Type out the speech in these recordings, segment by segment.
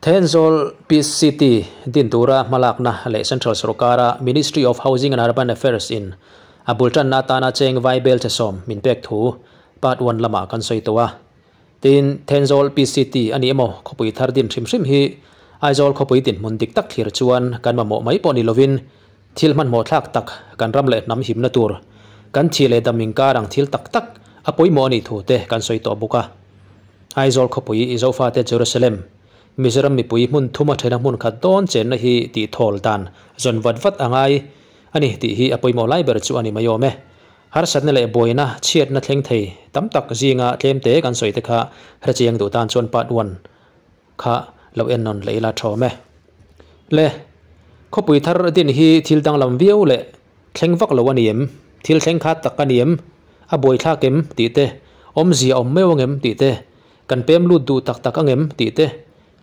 Thenzawl Peace City din tura hmalakna leh Central Sorkara Ministry of Housing and Urban Affairs in a bul tanna atana cheng vaibel che sawm min pek thu Part one lamah kan sawi tawh a. Tin, Thenzawl Peace City a ni emaw khawpui thar din hrim hrim hi Aizawl khawpui dinhmun dik tak thlir chuan kan mamawh mai pawh ni lovin thil hmanhmawh thlak tak kan ram leh hnam himna tur kan thih leh dam inkar ang thil tak tak a pawimawh a nih thu te kan sawi tawh bawk a. Aizawl khawpui i Zofate Jerusalem, Mizoram mipui hmun thuma thena hmun khat dawn chenna hi tih thawl dan zawn vat vat a ngai a ni tih hi a pawimawh lai ber chu a ni mai awm e. Harsatna leh buaina chhiatna thleng thei tam tak zinga tlemte kan sawi te kha hrechiang duh tan chuan part one kha lo en nawn leh ila thawm e. Le, khawpui thar din hi thil danglam viau leh Thleng vak lo a ni em? Thil thleng kha tak a ni em? A buaithlak em? tih te, awmzia awm meuh ang em? tih te, kan pem lut duh tak tak ang em? tih te,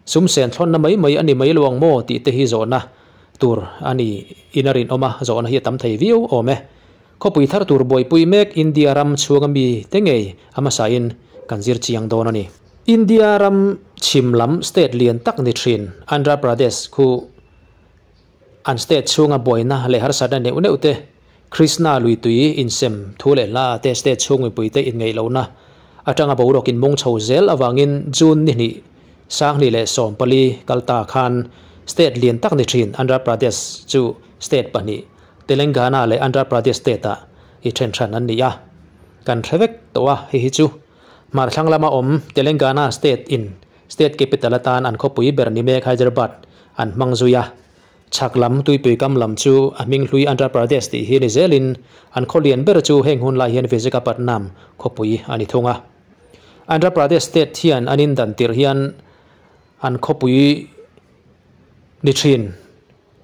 sum sen thlawnna mai mai a ni mai lo ang maw? tih te hi zawhna tur a ni in a rinawm a, zawhna hi a tam thei viau awm e. Khawpui thar tur buaipui mek India ram chhunga mi te ngei a hmasain kan zir chiang dawn a ni. India ram chhim lam state lian tak ni thin Andhra Pradesh khu An state chhunga buaina leh harsatna neuh neuh te, Krishna lui tui insem thu leh hla te state chhung mipuite inngeih lohna atanga boruak inmung chho zel avangin June ni hnih, 2014 kal ta khan state lian tak ni thin Andhra Pradesh chu state pahnih Telangana leh Andhra Pradesh state-ah i then hran an ni a, kan hre vek tawh a, hei hi chu hmarthlang lama awm Telangana state in State capital atan an khawpui ber ni mek Hyderabad an hmang zui a, chhak lam tuipui kam lam chu a hming hlui Andhra Pradesh tih hi ni zelin an khaw lian ber chu heng hun lai hian Visakhapatnam khawpui a ni thung a. Andhra Pradesh state hian an indan tirh hian an khawpui ni thin.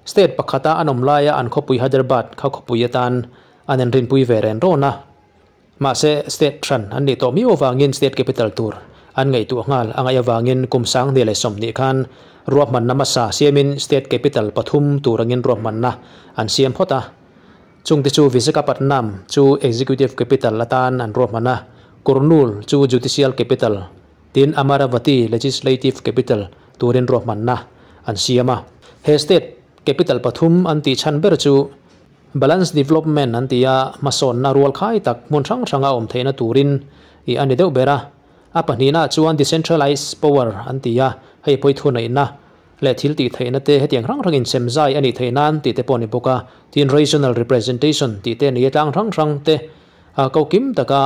State pakhata an awm laia an khawpui Hyderabad kha khawpui atan an inrinpui ve ren rawn a. Mahse, state hran an nih tawh miau avangin state capital tur an ngaihtuah nghal a ngaih avangin kum 2020 khan ruahmanna hmasa siamin state capital pathum tur angin ruahmanna an siam phawt a. Chungte chu Visakhapatnam chu executive capital atan an ruahman a, Kurnool chu judicial capital, tin Amaravati legislative capital turin ruahmanna an siam a. He state capital pathum an tih chhan ber chu Balance development an ti a, hmasawnna rual khai tak hmun hrang hranga awm theihna turin i a ni deuh ber a. A pahnihnaah chuan decentralized power an ti a, hei pawh i thuneihna leh thil tih theihna te hetiang hrang hrangin sem zai a nih theih nan tih te pawh a ni bawk a. Tin, regional representation tih te a ni a, tlang hrang hrang te ko kim taka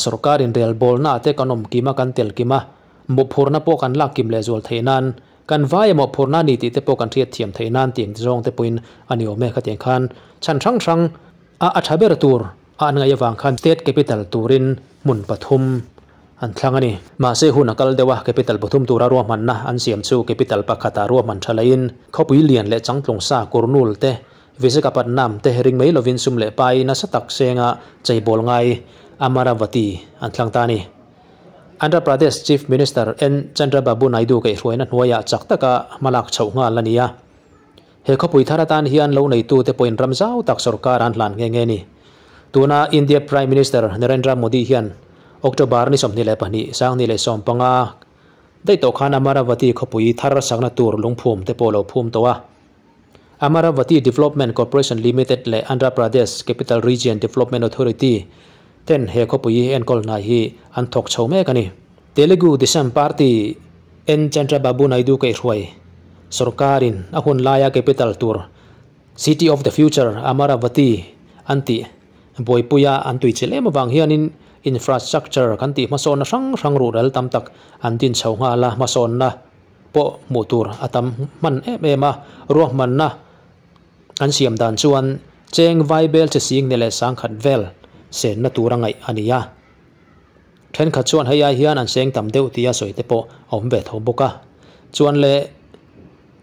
sorkar inrel bawlnaah te kan awm kim a, kan tel kim a, mawhphurhna pawh kan lak kim lehzual theih nan Kan vai emaw phurna a ni tih te pawh kan hriat thiam theih nan tih zawng te pawhin a ni awm e. Khatiang khan chhan hrang hrang a a tha ber tur a an ngaih avang khan state capital turin hmun pathum an thlang a ni. Mahse hun a kal deuh a, capital pathum tura ruahmanna an siam chu capital pakhata ruahman tha laiin khawpui lian leh changtlung sa Kurnool te, Visakhapatnam te ring mai lovin sum leh pai nasa tak senga cheibawl ngai Amaravati an thlang ta a ni. Andhra Pradesh Chief Minister N Chandrababu Naidu kaihhruaina hnuaiah chak taka hmalak chhoh nghal a ni a. He khawpui thar atan hian lo neitute pawhin ram zau tak sorkar an hlan nghe nghe ni. Tuna India Prime Minister Narendra Modi hian October ni 22, 2015 daih tawh khan Amaravati khawpui thar sakna tur lungphum te pawh lo phum tawh a. Amaravati Development Corporation Limited leh Andhra Pradesh Capital Region Development Authority ten he khawpui enkawl hnai hi an thawk chho mek a ni. Telugu Desam Party N Chandrababu Naidu kaihhruai sorkarin a hun laia capital tur City of the Future Amaravati an tih buaipuia an tuichilh em avang hianin infrastructure kan tih hmasawnna hrang hrang ruhral tam tak an din chho nghal a, hmasawnna pawh hmuh tur a tam hman em em a, ruahmanna an siam dan chuan cheng vaibel che sing ni leh sangkhat vel senna tur a ngaih a ni a. Thenkhat chuan hei ai hian an seng tam deuh tia sawi te pawh a awm ve tho bawk a. Chuan le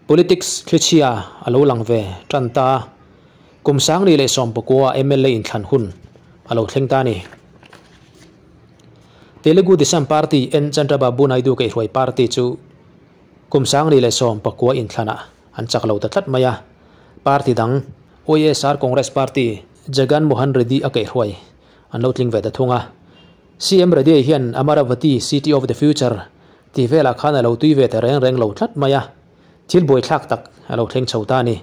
politics thlichhia a lo lang ve tan ta a, kum 2019 a mla inthlan hun a lo thleng ta a ni. Telugu Desam Party N Chandrababu Naidu kaihhruai party chu kum 2019 inthlanah an chak lo ta tlat mai a. Party dang YSR Congress Party Jagan Mohan Reddy a kaihhruai an lo tling ve ta thung a. CM Reddy hian Amaravati City of the Future Tih velah khan a lo tui ve ta reng reng lo tlat mai a, thil buaithlak tak a lo thleng chho ta a ni.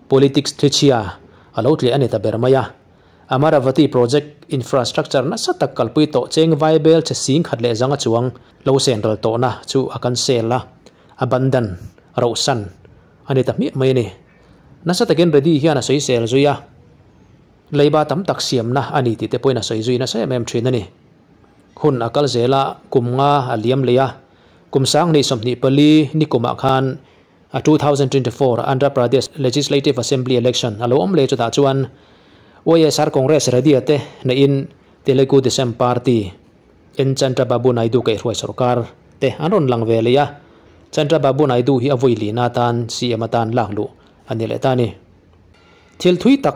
Politics thlichhia a lo tleh a ni ta ber mai a. Amaravati project infrastructure nasa tak kalpui tawh cheng vaibel che sing khat leh zanga chuang lo sen ral tawhna chu a cancel a, abandon, rohsan, a ni ta hmiah mai a ni. Nasa takin Reddy hian a sawisel zui a, leiba tam tak siamna a ni tih te pawhin a sawi zui nasa em em thin a ni. Hun a kal zel a, kum nga a liam leh a, kum sang 24 ni kumah khan a 2024 Andhra Pradesh Legislative Assembly Election a lo awm leh chutah chuan YSR Congress Reddy-a te neihin Telugu Desam Party N Chandrababu Naidu kaihhruai sorkar te an rawn lang ve leh a, Chandrababu Naidu hi a vawi lihna atan CM atan lak luh a ni leh ta a ni. Thil thui tak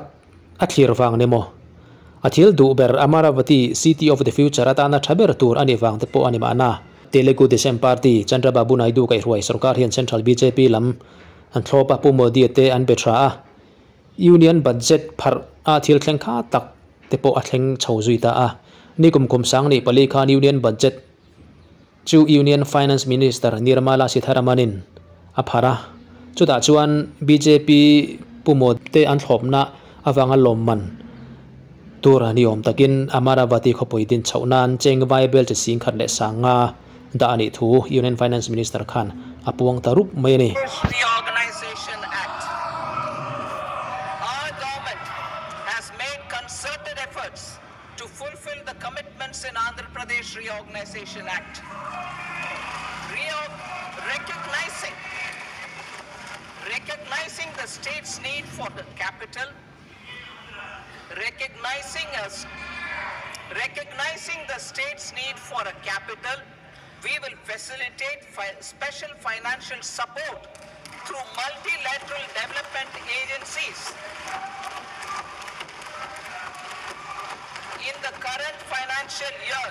a thlir vang ni maw? A thil duh ber Amaravati City of the Future atana tha ber tur a nih vang te pawh a ni mahna. Telugu Desam Party Chandrababu Naidu kaihhruai sorkar hian Central bjp lam an thlawp a, Pu Modi-a te an be tha a, Union Budget pharh a thil thleng kha tak te pawh a thleng chho zui ta a. Nikum kum 2004 khan Union Budget chu Union Finance Minister Nirmala Sitharaman-in a pharh a, chutah chuan bjp Pu Modi an thlawpna avanga lawmman tur ni awm takin Amaravati khawpui din chhoh nan cheng vaibel chi 10,500 dah a nih thu Union Finance Minister khan a puang ta rup mai a ni. Reorganisation Act. Our government has made concerted efforts to fulfill the commitments in Andhra Pradesh Reorganisation Act. Recognizing, recognizing the state's need for the capital, recognizing us, recognizing the state's need for a capital, we will facilitate fi- special financial support through multilateral development agencies. In the current financial year,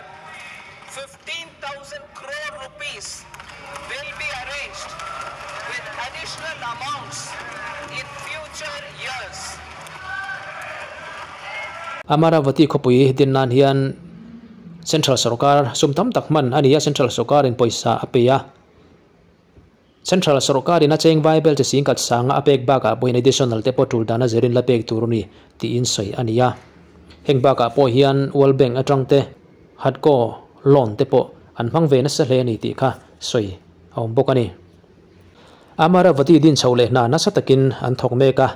15,000 crore rupees will be arranged with additional amounts in future years. Amaravati khawpui din nan hian Central sorkar sum tam tak hman a ni a, Central sorkarin pawisa a pe a. Central sorkarin a cheng vaibel chi 10,500 a pek bakah pawhin additional te pawh tul dana zirin la pek tur a ni tiin sawi a ni a. Heng bakah pawh hian World Bank atang te HUDCO loan te pawh an hmang ve nasa hle a ni tih kha sawi a awm bawk a ni. Amaravati din chho leh hna nasa takin an thawk mek a,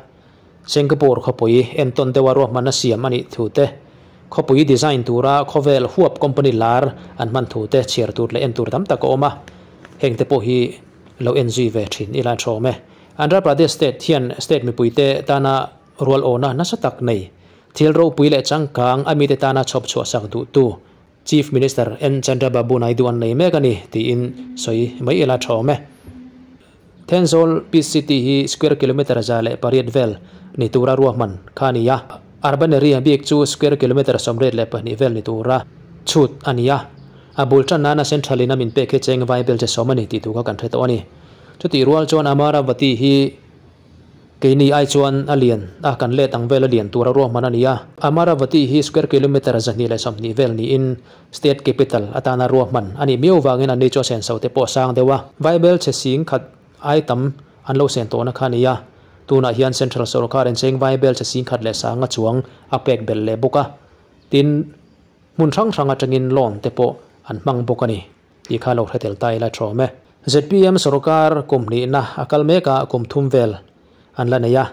Singapore khawpui entawn deuha ruahmanna siam a nih thu te, khawpui design tura khawvel huap company lar an hman thu te chhiar tur leh en tur tam tak a awm a, heng te pawh hi lo en zui ve thin ila a thawm e. Andhra Pradesh state hian state mipuite tana rual awna nasa tak nei, thil ropui leh changkang a mite tana chhawp chhuah sak duhtu Chief Minister N Chandrababu Naidu an nei mek a ni tiin sawi mai ila thawm e. Thenzawl Peace City hi square kilometre 108 vel ni tura ruahman kha a ni a, urban area bik chu square kilometre 82 vel ni tura chhut a ni a, a bul tan nana central in a min pek hi cheng vaibel che sawm a ni tih thu kha kan hre tawh a ni. Chutih rual chuan Amaravati hi Keini ai chuan a lian a kan let ang vel a lian tura ruahman a ni a. Amaravati hi square kilometre 120 vel niin state capital atana ruahman a nih miau vangin an ni chu a senso te pawh a sang deuh a. Vaibel chhe 10,000 ai tam an lo sen tawhna kha a ni a. Tunah hian central sorkar in cheng vaibel chhe 10,500 chuang a pek belh leh bawk a. Tin, hmun hrang hrang atangin loan te pawh an hmang bawk a ni. Tih kha lo hre tel ta ila thawm e. Zpm sorkar kum hnihna a kal mek a, kum thum vel an la nei a.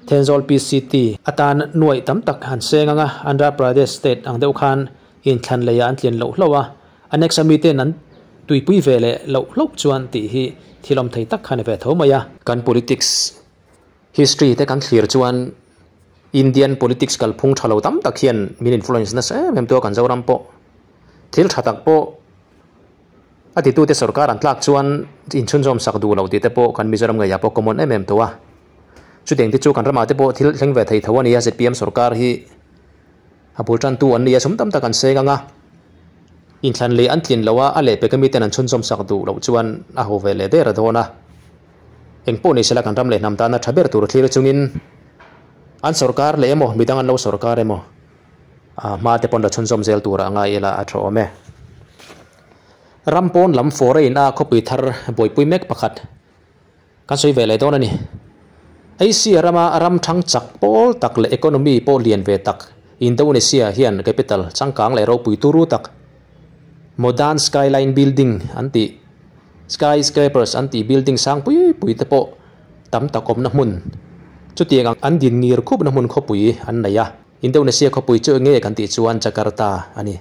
Thenzawl PCT atan nuaih tam tak an seng ang a, Andhra Pradesh state ang deuh khan inthlan leiah an tlin loh hlauh a, annex a miten an tuipui ve leh loh hlauh chuan tih hi thil awm thei tak kha ni ve tho mai a. Kan politics history te kan thlir chuan Indian politics kalphung tha lo tam tak hian min influence nasa em em tu a, kan Zoram pawh Thil tha tak pawh a titute sorkar an tlak chuan inchhunzawm sak duh lo tih te pawh kan Mizoram ngeiah pawh common em em tawh a. Chutiang te chu kan ramah te pawh thil thleng ve thei tho a ni a, zpm sorkar hi a bul tantu an ni a, sum tam tak an seng ang a, inthlan leh an tlin lo a, a lehpek ami ten an chhunzawm sak duh loh chuan a ho ve leh der a dawn a. Eng pawh ni sela kan ram leh hnam tana tha ber tur thlir chungin an sorkar leh emaw midang an lo sorkar emaw A hma te pawn la chhunzawm zel turah a ngai ila a tha awm e. Ram pawn lam foreign a khawpui thar buaipui mek pakhat kan sawi ve leh dawn a ni. Asia rama ram thang chak pawl tak leh economy pawh lian ve tak Indonesia hian capital changkang leh ropui turu tak modern skyline building an tih skyscrapers an tih building sang pui pui te pawh tam tak awmna hmun chutiang ang an din ngir khupna hmun khawpui an nei a. Indonesia khawpui chu enge kan tih chuan Jakarta a ni.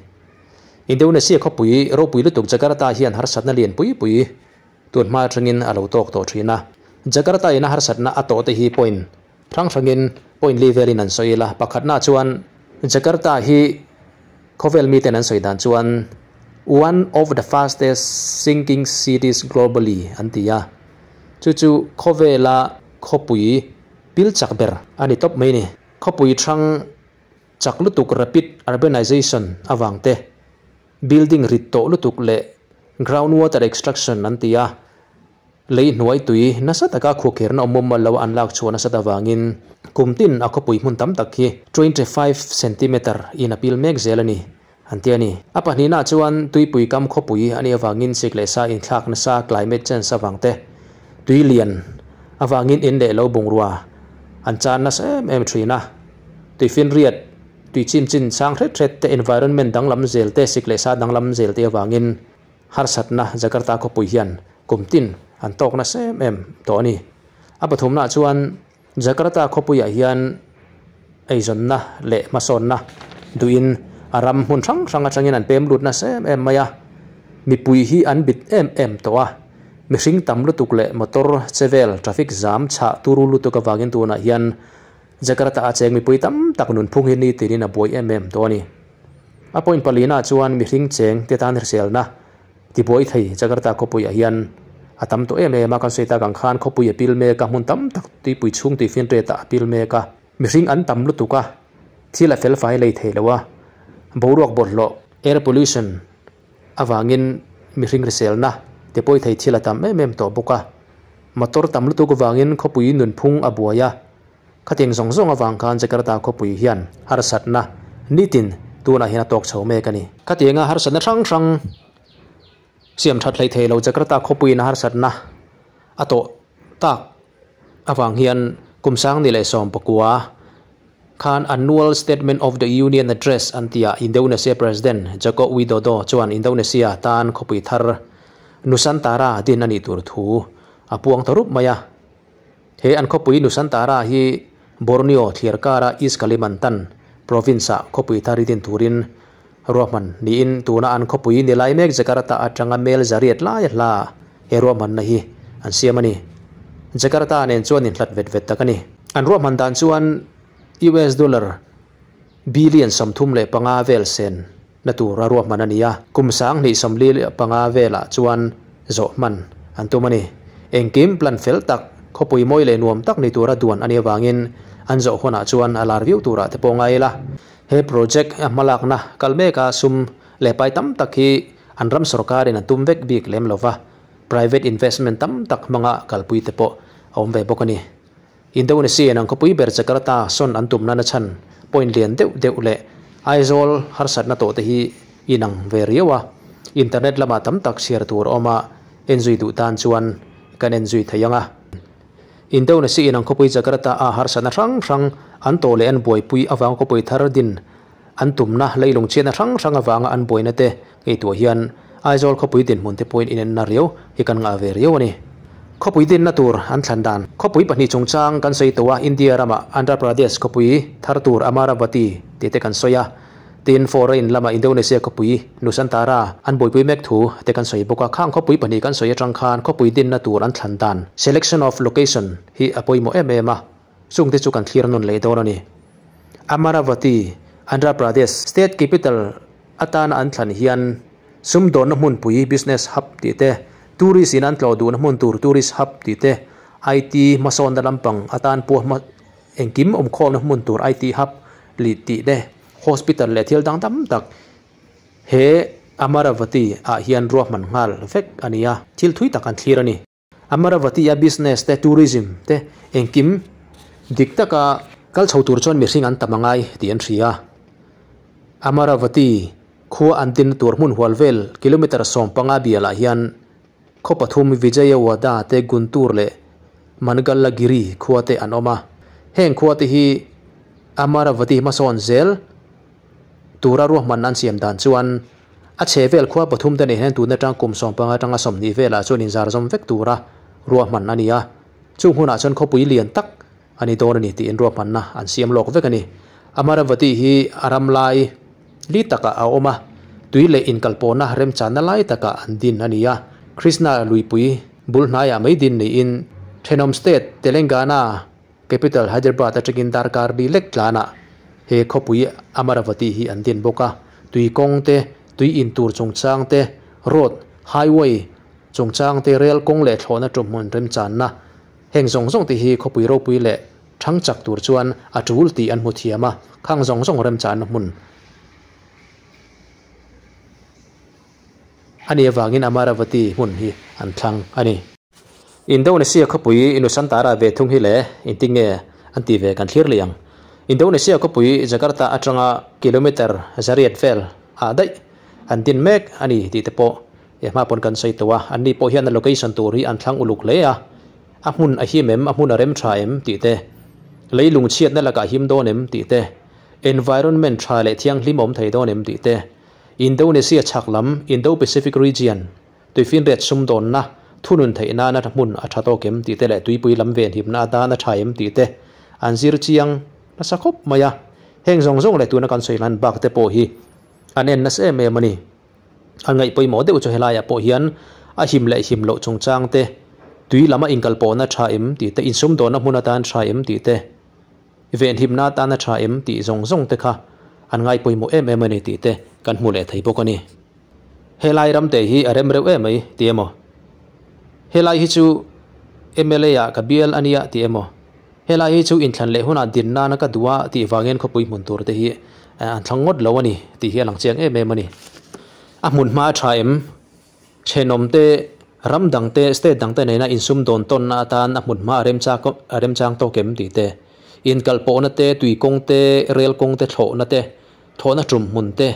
Indonesia khawpui ropui lutuk Jakarta hian harsatna lian pui pui tun hma atangin a lo tawk tawh thin a. Jakarta ina harsatna a tawh te hi point hrang hrangin point li velin an sawi ila. Pakhatna chuan Jakarta hi khawvel miten an sawi dan chuan one of the fastest sinking cities globally an ti a. Chu chu khawvela khawpui pil chak ber a ni tawp mai ni. Khawpui thang chak lutuk rapid urbanization awang te building rit to lutuk leh groundwater extraction an ti a lei hnuai tui nasa taka khukherna awm lo an lak chuan nasa awangin kumtin a khawpui hmun tam tak hi 25 cm in a pil mek zel ani an ti ani. A pahnihna chuan tuipui kam khawpui ani awangin sik leh sa inthlak nasa climate change awang te tui lian awangin in leh lo bungrua an chan nasa em em thina tuifin riat tui chim chin sang hret hret te environment danglam zel te sik leh sa danglam zel te awangin harsatna Jakarta khawpui hian kumtin an tawk na sem em to ani. A pathumna chuan Jakarta khawpuiah hian eizawnna leh hmasawnna duhin a ram hmun hrang hrang atangin an pem lut na sem em mai a. Mipui hi an bit em em to a. Mihring tam lutuk leh motor chevel traffic jam chha turu lutuk awangin tunah hian Jakarta a cheng mipui tam tak nun phung hi ni tinin a buai em em to ani. A point palina chuan mihring cheng te tan hriselna ti buai thei Jakarta khawpuiah hian a tam to em em a. Kan sawi tak ang khan khawpui a pil mek a hmun tam tak tuipui chhung tui fin reta a pil mek a. Mihring an tam lutuk a thil a fel fai lei thei lo a. Boruak bawlhhlawh air pollution awangin mihring hriselna te pawi thei thil a tam em em tawh bawk a. Motor tam lutuk awangin khawpui nun phung a buai a. Khatiang zawng zawng awang khan Jakarta khawpui hian harsatna nitin tunah hian a tawk chho mek ani. Khatianga harsatna hrang hrang siam that hlei thei lo Jakarta khawpuiin harsatna a tawh tak awang hian kumsang ni leh sawm pakua khan annual statement of the union address an tia Indonesia President Joko Widodo chuan Indonesia tan khawpui thar Nusantara din ani tur thu a puang tarup maya. He an khawpui Nusantara hi Borneo thliarkara East Kalimantan province a khawpui thar din turin ruahman niin tuna an khawpui ni lai mek Jakarta atanga mel zariat lai hla he ruahman na hi an siam ani. Jakarta nen chuan in hlat vet vet tak ani. An ruahman dan chuan US dollar billion 35 vel sen na tur a ruahman ani a. Kum 2025 vela chuan zawh man an tum ani. Engkim plan fel tak khawpui mawi leh nuam tak ni tura duan ani awangin an zawh hunah chuan a lar viau tura te pawh ngai ila. He project a hmalakna kal meka sum leh pai tam tak hi an ram sarkarin an tum vek bik lem lova private investment tam tak hmanga kalpui te pawh a awm ve bawk ani. Indonesia an khawpui ber Jakarta sawn an tumna na chhan point lian deuh deuh leh Aizawl harsatna tawh te hi inang ve riau a. Internet lama tam tak chhiar tur awma enzui duh tan chuan kan enzui thei anga. Indonesia in ang khawpui Jakarta a harsatna hrang hrang an tawh leh an buaipui awang khawpui thar din an tumna leilung chian hrang hrang awanga an buaina te ngaihtuah hian Aizawl khawpui din hmun te pawhin in enna riau hi kan ngah ve riau ani. Khawpui din na tur an thlan dan khawpui pahnih chungchang kan sawi tawh a. India rama Andhra Pradesh khawpui thar tur Amaravati tih te kan sawi a. Tin foreign lama Indonesia khawpui Nusantara an buaipui mek thu te kan sawi bawk a. Khang khawpui pahnih kan sawi atang khan khawpui din na tur an thlan dan selection of location hi a pawimawh em em a. Chung te chu kan thlir nawn leh dawn ani. Amaravati Andhra Pradesh state capital atana an thlan hian sumdawnna hmunpui business hub tih te tourist in an tlaw duhna hmun tur tourist hub tih te IT hmasawnna lampang atan pawh hma engkim awm khawlna hmun tur IT hub li tih te hospital leh thil dang tam tak he Amaravati ah hian ruahman nghal vek ani a. Thil thui tak an thlir ani. Amaravati a business te tourism te engkim dik taka kal chho tur chuan mihring an tam angai tih an hria. Amaravati Khua an din tur hmun hual vel kilometre 15 bialah hian khaw pathum Vijayawada te Guntur leh Mangalagiri khua te an awm a. Heng khua te hi Amaravati hmasawn zel tura ruahman an siam dan chuan a chhe vel khua pathum te nen hian tun atang kum 15 atanga 20 velah chuan inzar zawm vek tura ruahman a ni a. Chung hunah chuan khawpui lian tak a ni dawn a ni tiin ruahmanna an siam lawk vek a ni. Amaravati hi a ram lai li takah a awm a, tui leh inkalpawhna remchanna lai takah an din a ni a. Krishna luipui bul hnaiah mai din niin thenawm state Telangana capital Hyderabad atangin darkar li lek tlanah he khawpui Amaravati hi an din bawk a. Tui kawng te, tui in tur chungchang te, road, highway, chungchang te, rail kawng leh thlawhna tumhmun remchanna heng zawng zawng te hi khawpui ropui leh thang chak tur chuan a tul tih an hmu thiam a, khang zawng zawng remchanna hmun a nih avangin Amaravati hmun hi an thlang a ni. Indonesia khawpui Nusantara ve thung hi le engtinge an ti ve kan thlir leh ang. Indonesia khawpui Jakarta atanga kilometre zariat vel ah daih an din mek a ni tih te pawh e hma pawn kan sawi tawh a. Anni pawh hian a location tur hi an thlang uluk hle a, a hmun a him em, a hmun a rem tha em tih te, leilung chhiatna lakah him dawn em tih te, environment tha leh thianghlim awm thei dawn em tih te, Indonesia chhak lam Indo-Pacific region Tuifinriat sumdawnna thunun theih nana hmun a tha tawk em tih te leh tuipui lam venhimna atan a tha em tih te an zir chiang nasa khawp mai a. Heng zawng zawng leh tuna kan sawi hlan bak te pawh hi an en nasa em em a ni. An ngaih pawimawh deuh chu helaiah pawh hian a him leh him loh chungchang te, tui lama inkalpawhna tha em tih te, insumdawnna hmun atan tha em tih te, venhimna atan a tha em tih zawng zawng te kha an ngai pawimawh em em a ni tih te kan hmu leh thei bawk a ni. Helai ram te hi a rem reuh em mai ti emaw? Helai hi chu mla ah ka bial a nia ti emaw? Helai hi chu inthlan leh hunah din nana ka duh a tih vangin khawpui hmun tur te hi an thlang ngawt lo a ni tih hi a lang chiang em em a ni. A hmun hma a tha em? Thenawm te, ram dang te, state dang te nena insum dawn tawnna atan a hmun hma a remchak a remchang tawk em tih te, inkalpawhna te, tui kawng te, rel kawng te thlawhna te, Thawhna tum hmun te,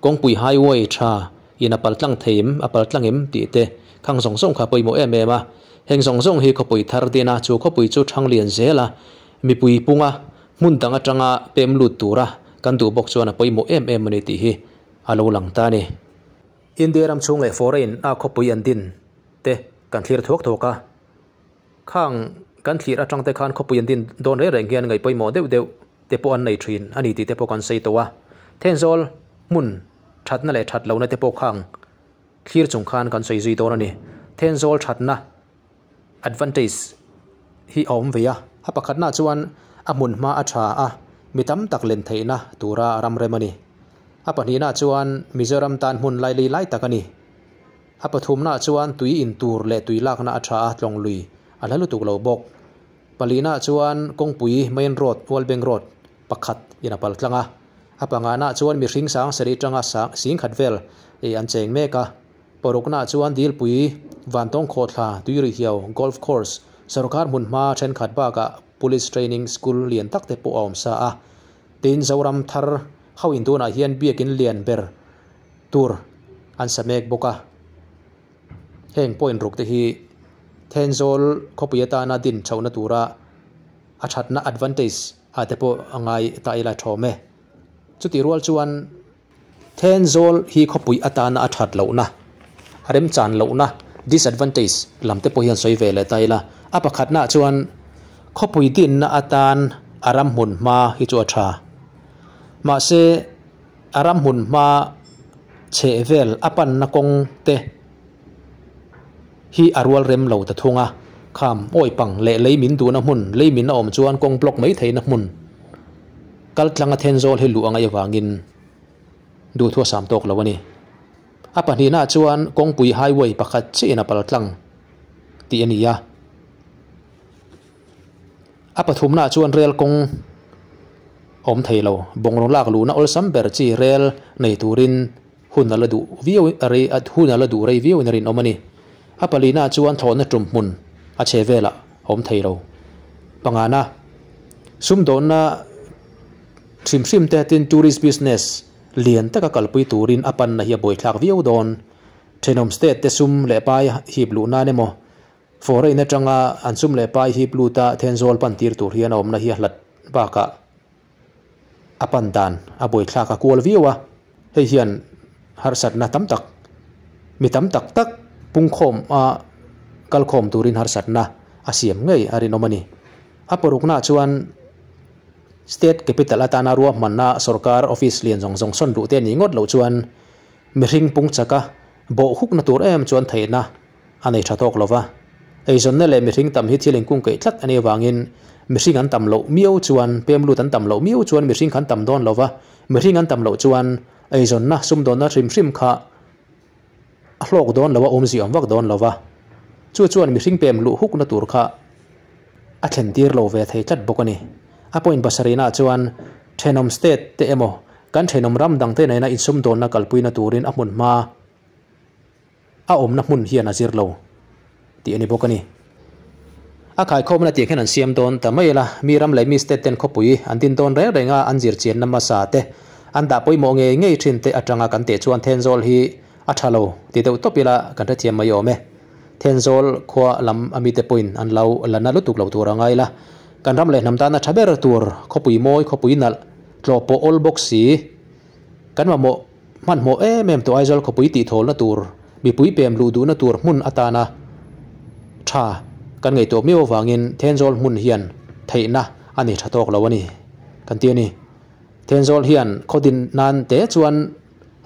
kawngpui highway tha in a pal tlang thei em, a pal tlang em tih te khang zawng zawng kha pawimawh em em a. Heng zawng zawng hi khawpui thar din a, chu khawpui chu thang lian zel a, mipui punga hmun dang atanga pem lut tura kan duh bawk chuan a pawimawh em em a ni tih hi a lo lang ta a ni. India ram chhung leh foreign a khawpui an din te kan thlir thuak thuak a. Khang kan thlir atang te khan khawpui an din dawn reng reng hian ngaih pawimawh deuh deuh te pawh an nei thin a ni tih te pawh kan sawi tawh a. Thenzawl hmun thatna leh that lohna te pawh khang thlir chung khan kan sawi zui dawn a ni. Thenzawl thatna, advantage, hi a awm ve a, a pakhatna chuan a hmun hma a tha a, mi tam tak len theihna tura ram rem a ni. A pahnihna chuan Mizoram tan hmun laili lai tak a ni. A pathumna chuan tui in tur leh tui lakna a tha a, tlawng lui a hla lutuk lo bawk. Palina chuan kawngpui main road, World Bank road, pakhat in a pal tlang a. A pangana chuan mihring sang sarih tanga sang sing khat vel ei an cheng mek a. Parukna chuan Dilpui, Vantawng Khawthla, Tuirihiau, Golf Course, sorkar hmunhma thenkhat bakah Police Training School lian tak te pawh a awm sa a. Tin, Zoram thar ho in tunah hian biakin lian ber tur an sa mek bawk a. Heng point ruk te hi Thenzawl khawpui atana din chhohna tura a thatna advantage ah te pawh a ngai ta ila thawm e. Chutih rual chuan Thenzawl hi khawpui atana a that lohna, a remchan lohna, disadvantage, lam te pawh hian sawi ve leh ta ila. A pakhatnaah chuan khawpui dinna atan a ram hmun hma hi chu a tha. Mahse a ram hmun hma chheh vel a panna kawng te hi a rual rem lo ta thung a, kham awi pang leh lei min duhna hmun, lei min a awm chuan kawng block mai theihna hmun kal tlanga Thenzawl hi luh a ngaih avangin duhthu a sam tawk lo a ni. A pahnihnaah chuan kawngpui highway pakhat chiahin a pal tlang tih a ni a. A pathumnaah chuan rel kawng awm thei lo, bawngrawng lak luhna awlsam ber chi rel nei turin hun a la duh viau rei hun a la duh rei viauin a rinawm a ni. A palinaah chuan thlawhna tum hmun a chhe velah a awm thei lo. Pangana, sumdawnna hrim hrim te tin tourist business lian taka kalpui turin a panna hi a buaithlak viau dawn. Thenawm state te sum leh pai hip luh nan emaw foreign atanga an sum leh pai hip luta Thenzawl pan tir tur hian a awmna hi a hlat bakah a pan dan a buaithlak a kual viau a, hei hian harsatna tam tak mi tam tak tak pungkhawm a kalkhawm turin harsatna a siam ngei a rinawm a ni. A paruknaah chuan State Capital atana ruahmanna sorkar office lian zawng zawng sawn duh te ni ngawt loh chuan mihring pung chaka bawh hukna tur em chuan theihna a nei tha tawk lova. Eizawnna leh mihring tam hi thil inkung keih tlat a nih avangin mihring an tam loh miau chuan pemlut an tam loh miau chuan mihring khan tam dawn lova, mihring an tam loh chuan eizawnna sumdawnna hrim hrim kha a hlawk dawn lo a, awmzia awm vak dawn lo va, chu chuan mihring pem luh hukna tur kha a thlen tir lo ve thei tlat bawk a ni. A point pasarihnaah chuan thenawm state te emaw kan thenawm ram dangte nena insumdawnna kalpuina turin a hmun hma a awmna hmun hian a zir lo tih a ni bawk a ni. A khaikhawmna tih hian an siam dawn ta mai la, mi ram leh mi state ten khawpui an din dawn reng reng a, an zir chianna hmasa te an dah pawimawh ngei ngei thin te atanga kan teh chuan Thenzawl hi a tha lo ti deuh tawp ila kan hrethiam mai awm e. Thenzawl khua lam a mite pawhin an lo la na lutuk lo tur a ngai la, kan ram leh hnam tana tha ber tur khawpui mawi khawpui nalh tlawh pawh awl bawk si kan mamawh Hmanhmawh em em tawh Aizawl khawpui tihthawlna tur, mipui pem luh duhna tur hmun atana tha kan ngaihtuah miau avangin Thenzawl hmun hian theihna a nei tha tawk lo a ni kan ti a ni. Thenzawl hian khaw din nan te chuan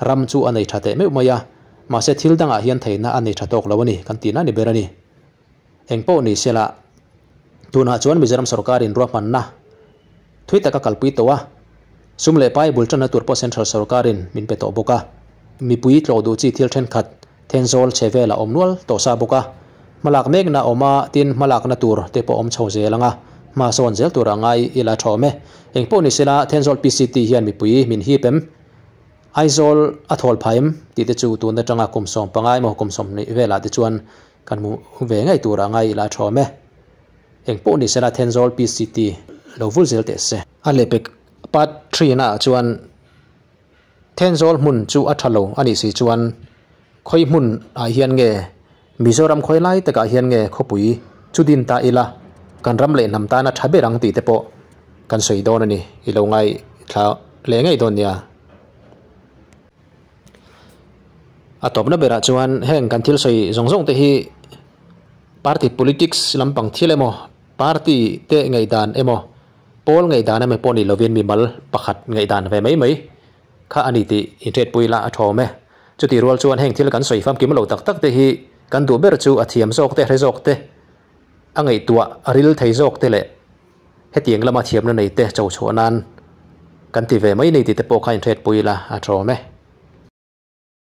ram chu a nei tha teh meuh mai a, mahse thil dangah hian theihna a nei tha tawk lo a ni kan tihna ni ber a ni. Engpawh ni sela, tunah chuan Mizoram sorkarin ruahmanna thui taka kalpui tawh a, sum leh pai bul tanna tur pawh Central sorkarin min pe tawh bawk a, mipui tlawh duh chi thil thenkhat Thenzawl chhe vel a awm nual tawh sa bawk a, hmalak mekna a awm a, tin hmalakna tur te pawh awm chho zel ang a, hma sawn zel tur a ngai ila tha awm e. Engpawh ni sela, Thenzawl PCT hian mipui min hip em? Aizawl a thawl phah em? Tih te chu tun atanga kum 15 emaw kum 20 velah te chuan Kan hmuh ve ngei turah ngai ila a thawm e. Eng pawh ni sela Thenzawl PCT lo vul zel teh se. A lehpek part 3 naah chuan Thenzawl hmun chu a tha lo a nih si chuan khawi hmun ah hian nge Mizoram khawi lai takah hian nge khawpui chu din ta ila kan ram leh hnam tan a tha ber ang tih te pawh kan sawi dawn a ni i lo ngaithla leh ngei dawn nia. A tawpna berah chuan heng kan thil sawi zawng zawng te hi party politics lampang thil emaw party te ngaihdan emaw pawl ngaihdan emaw pawh ni lovin mimal pakhat ngaihdan ve mai mai kha a ni tih inhriatpui la a thawm e. Chutih rual chuan heng thil kan sawi famkim lo tak tak te hi kan duh ber chu a thiam zawk te hre zawk te a ngaihtuah a ril thei zawk te leh hetiang lama thiamna nei te cho chhuah nan kan ti ve mai ni tih te pawh kha inhriatpui la a thawm e.